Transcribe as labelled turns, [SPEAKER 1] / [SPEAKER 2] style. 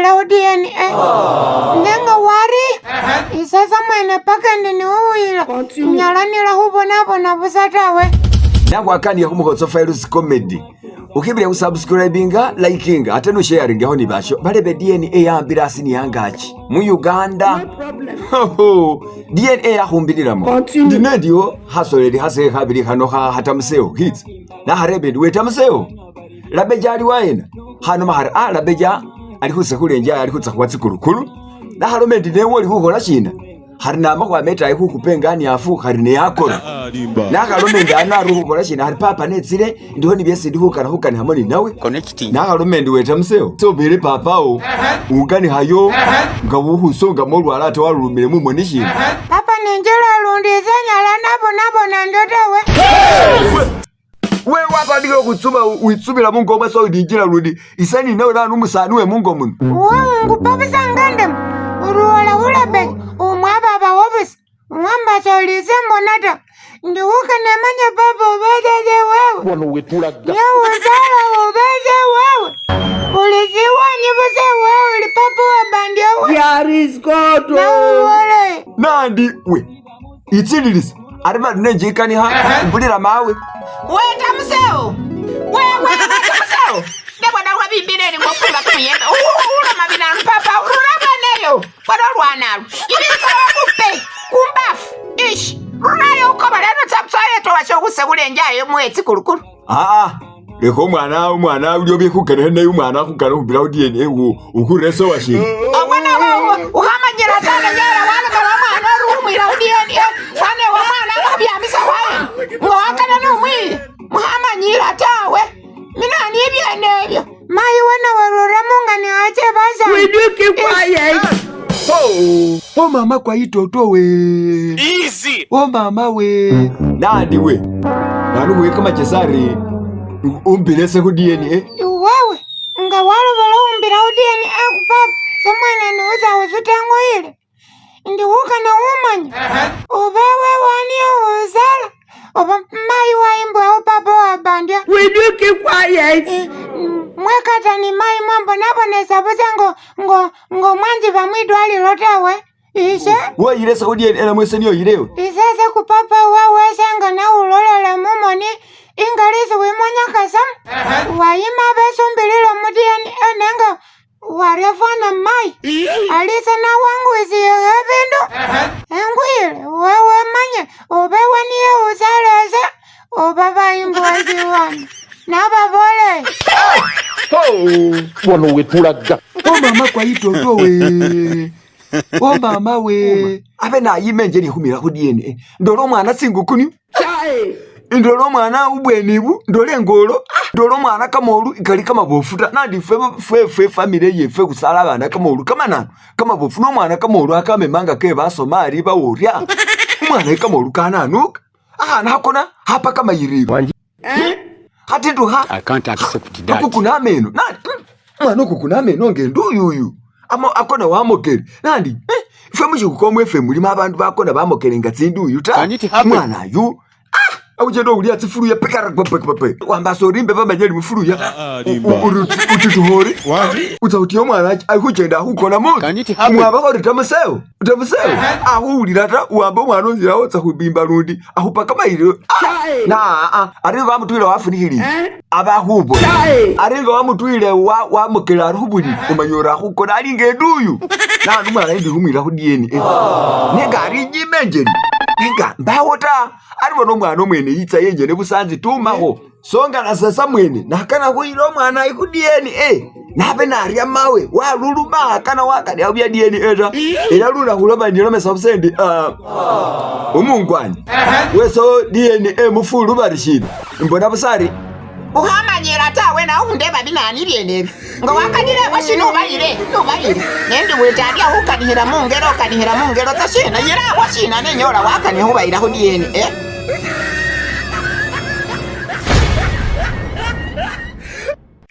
[SPEAKER 1] umbila khu DNA. Nenga wari isasa mwene paka ndi niwuwila nyala nila khubonabona busa tawe.
[SPEAKER 2] Nakhwakaniye khumukhotso Files Comedy. Ukhibile khusubscribinga, likinga ate nusharingakho ni basho balebe DNA yahambile asi ni angaki mu Uganda. Ho DNA yakhumbililamo. Ndi nendiyo khasoleli khase khabili khano kha khatamusewo khitsa. Nakhareba endi wetamusewo Labeja ali waena? Khanoma khari ah Labeja ali khusekhula enjaya ali khutsa khuwa tsikulukulu. Nakhaloma endi newe oli khukhola shina? Khari nama khwama etayi khukhupa enganiafu khari neyakora. Nakhaloma endi ano ari khukhola shina? Khari papa netsile ndikho ni byesi ndi khukana khukanikhamo ninawe. Nakhaloma endi wetamusewo sobele papawo unganikhayo nga wukhusongamo olwala ate walulumile mumoni shina?
[SPEAKER 1] Papa ninjila lundi ise nyala nabonabona ndyo tawe.
[SPEAKER 2] We watandikile okhwitsuma witsumila mungo mwase olinjila lundi ise ninawe nanu umusaani we mungo muno.
[SPEAKER 1] Uwe ungupa busa nga ndemu uri wola khulabeja umwababa wo busa ungamba soli ise mbona ta ndi wukha nemanya papa ubechese wewe
[SPEAKER 3] Wano wetulaga.
[SPEAKER 1] niye wuzala ubese wewe uli siwanyi busa wewe uli papa wa bandya we
[SPEAKER 4] There is God.
[SPEAKER 1] nauwole
[SPEAKER 2] Nandi we itsililisa ari bari nenjikanikha mbulila mawe.
[SPEAKER 5] Weta museo wewe weta museo ndebona lwabimbile ngofumba kumuyembe uloma binanu papa rula bweneyo bona olwanalo ibisa wakupe kumbafu ishi rulayo ukoba leno tsapsayetwa washokhusebula enjayo mwetsi kulukulu.
[SPEAKER 2] Aa lekha omwana omwana uliyo bikhukanikha naye omwana akhukana khumbila khu DNA ukhurese washina.
[SPEAKER 5] Omwana wewe ukhamanyila tana nyala walomela omwana ori khumwira khu DNA fwana ewe omwana akhubyamisa khwaye nga wakana nomwire mukhamanyila tawe minani ibyene ebyo.
[SPEAKER 1] Mayi wena werura mungani ache basani.
[SPEAKER 4] Will you keep quiet?
[SPEAKER 2] O mama kwa itoto we.
[SPEAKER 3] Easy.
[SPEAKER 2] O mama we. Nandi we. Nanu khuwe kamachesi ari umbile khu DNA.
[SPEAKER 1] Iwewe nga walobola umbila khu DNA kupapa samwene niuza usutangoyile ndi wukana umanya uba wewe niye uzala oba mayi waimbwawo papa wa bandya.
[SPEAKER 4] Will you keep quiet?
[SPEAKER 1] Mwekata ni mayi mwambonabonesa busa ngo ngo ngo mwanzi vamwidwalilo tawe ise
[SPEAKER 2] Woyile khu DNA namwe niyo yilewe.
[SPEAKER 1] isese kupapa wawesanga naulolela mumoni ingalisi wimonyakhasamu wayima besumbilile mu DNA nenga waryafwana mayi alisa nawangwisiye bindu engwile wewe manye ubewe niye usalese oba bayimbwaziwana nababole.
[SPEAKER 3] Wano wetulaga.
[SPEAKER 2] O mama kwa itoto we. O mama we. Abe nayima enje nikhumila khu DNA. Ndola omwana tsingukuni.
[SPEAKER 4] Chai.
[SPEAKER 2] Ndola omwana ubweni ibu ndola engolo ndola omwana kamolu kali kamabofu ta nandi fwe fwe fwe family yefwe khusala abana kamolu kamananu kamabofu nomwana kamolu akamemanga ke basomali baworya umwana kamolu kananuka akhana khakona khapa kamayiriro khatindukha
[SPEAKER 6] I can't accept that.
[SPEAKER 2] akukuna ameno nandi umwana ukukuna ameno ngende uyuyu amo akona wamokele nandi ifwe mushikhuka mwefe mulimo abandu bakona bamokele nga tsinduyu ta
[SPEAKER 6] Can it happen?
[SPEAKER 2] umwana ayu auchenda ulia tsifuluya pekarapepepe wambasa orimbe bamanyeli mufuluya uri utituhori utsa utiyo omwana akhuchenda akhukona munzu
[SPEAKER 6] Can it happen?
[SPEAKER 2] umwabakho uri tamusewo tamusewo akhuwulila ta uwamba omwana onzilawo otsa khubimba lundi akhupa kamayiriro
[SPEAKER 4] Chai.
[SPEAKER 2] na ari nga wamutwile wafunikhilile aba akhubona
[SPEAKER 4] Chai.
[SPEAKER 2] ari nga wamutwile wamokela ari khubulili umanya ori akhukona ali nga enduyu nandi umwana indi khumwira khu DNA nenga ari inyima enjeli nenga mbawo ta ari bona omwana omwene yitsa yenyene busanzi tumakho so nga nasasa mwene nakana khuyila omwana ayi khu DNA nabe narya mawe waluluma akana wakania bya DNA ta ela lunakhu lwaba nilomesa busa endi umungwanyi weso DNA mufulu bari shina mbona busa ari
[SPEAKER 5] Ukhamanyila tawe nawe undeba binani byene ebyo nga wakanile washina ubayile nubayile nendi witandya khukanikhila mungelo okanikhila mungelo tsa shina yila washina nenyola wakanikha khubayila khu DNA.